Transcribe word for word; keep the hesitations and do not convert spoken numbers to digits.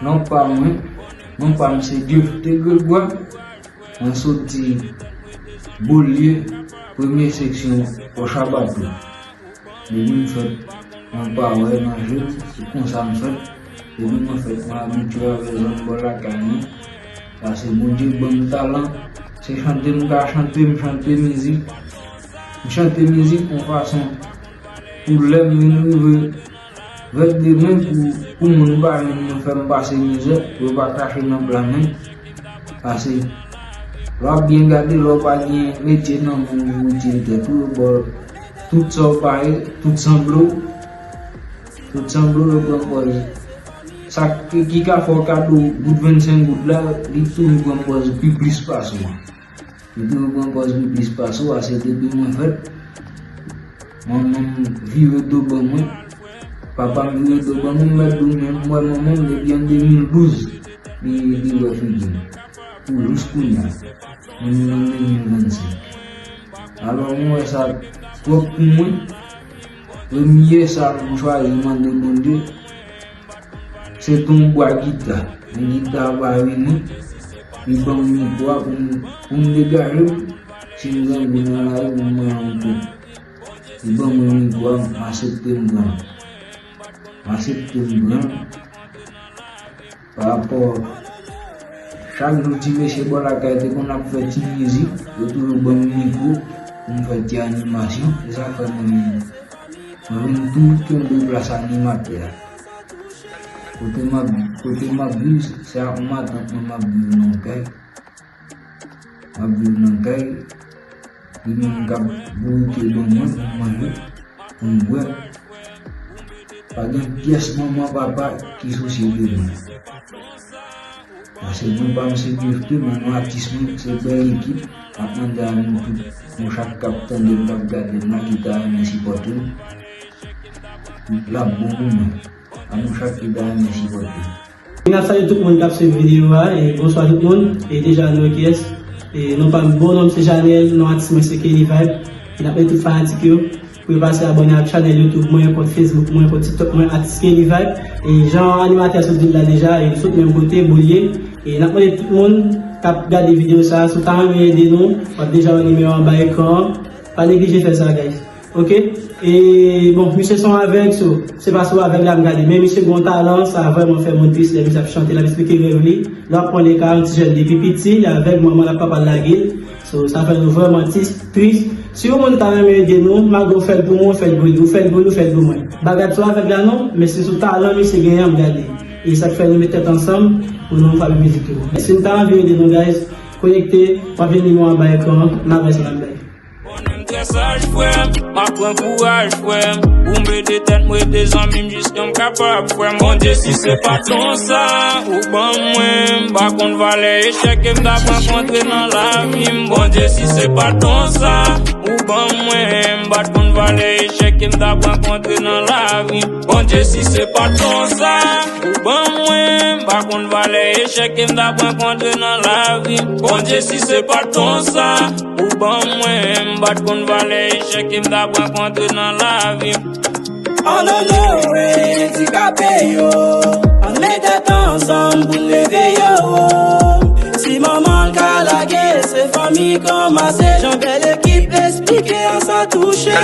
Non pa mwen, non pa m se Dieuté Grégoire. Mwen soti Bolye, premye seksyon Pòch a Bato. Depi m fèt, mwen pa wè nan je m, se konsa m fèt. Depi mwen fèt, mwen abitye avè zòn bò lakay mwen. Paske Bondye ban m talan, se chante m ka chante, m chante mizik. M chante mizik yon fason pou lè m vin rive vèt demen pou, pou moun pa jwenn mwen, fè m pase mizè, pou yo pa krache nan pla men. Paske lè w ap byen gade, lè w pa gen metye nan men w pou itil tèt ou, yo ba w tout sa w pa ye, tout sanble w, tout sanble w yo pran pòz. Sa ki, ki ka fè w kado goud vennsenk goud la, li toujou pran pòz pi plis pase w. Li toujou pran pòz pi plis pase w, a se depi mwen fèt. Manman m vire do ban mwen. Papa m vire do ban mwen, m mèt di w, men m wè manman m depi an de mil douz, li, li wè figi m. Pou jis kounye a, nou nan de mil vennsenk. Alò, mwen wè sa twòp pou mwen. Premye sa pou m chwazi mande Bondye, se ton bwa gita. Men gita a pa vini, li ban m mikwo a pou m, pou m degaje m. Si m grangou nan lari, pou m manje yon kou. Li ban mwen mikwo a, m aksepte m pran. M aksepte m pran. Pa rapò, chak jou ti mesye bò lakay te konn ap fè ti mizik, yo toujou ban m mikwo pou m fè ti animasyon. Se sa k fè mwen menm, mwen vin tou kenbe plas animatè a. Kote m ap, kote m ap viv, se ak matant mwen m ap viv nan kay. M ap viv nan kay, li menm k ap bourike ban mwen pou m manje, pou m bwè. Pa gen pyès manman papa ki sousye de mwen. Paske non pa m se Dufty, men non atis mwen se Bèl Ekip. M ap mande a nou tout, nou chak k ap tande m, k ap gade m la, ki ta renmen sipòte m, l ap bon pou mwen. A nou chak ki ta renmen sipòte m. E n ap salye tout moun k ap swiv videyo a, e bonswa tout moun, e deja nou wè kiyès. E non pa m, bon non m se Janel, non atis mwen se Kelly Vibe. E n ap mande tout fanatik yo pou yo pase abòne ak chanèl YouTube mwen, kont Facebook mwen, kont TikTok mwen, atis Kelly Vibe. E jan animatè a sot di l la deja, e nou sot menm kote, Bolye. E n ap mande tout moun k ap gade videyo sa a, si w ta renmen ede nou, w ap deja wè nimewo anba ekran an. Pa neglije fè sa, guys. Ok? E bon, misye se yon avèg, so, se pa sou avèg la m gade, men misye gen yon talan, sa vrèman fè moun tris lè misye ap chante, l ap esplike rèv li. Lè w ap pran le ka, yon ti jèn depi piti, li avèg, manman l ak papa l lage l. So, sa fè nou vrèman tris, tris. Si yon moun ta renmen ede nou, malgre w fè l pou mwen, w fè l pou li, w fè l pou li, w fè l pou mwen. Bagay sou avèg la non, men se sou talan misye genyen m gade. E sa k fè nou met tèt ansanm pou nou frape mizik yo. Men si n ta anvi ede nou, guys, konekte, w ap jwenn nimewo anba ekran an, n ap wè sa n ap bay. Bonè m trè saj, frè m, m ap pran kouraj, frè m. Pou m ede tèt mwen, ede zanmi m, jis jan m kapab, frè m. Bondye, si se pa t don sa ou ban mwen, m pa konn valè echèk ke m t ap rankontre nan lavi m. Bondye, si se pa t don sa ou ban mwen, m pa t konn valè echèk ke m t ap rankontre nan lavi m. Bondye, si se pa t don sa ou ban mwen, m pa konn valè echèk ke m t ap rankontre nan lavi m. Bondye, si se pa t don sa ou ban mwen, m pa t konn valè echèk ke m t ap rankontre nan lavi m. Ann onore andikape yo, ann met tèt ansanm pou n leve yo. Si manman l ka lage, se fanmi k ranmase. Jan Bèl Ekip esplike a, sa touche.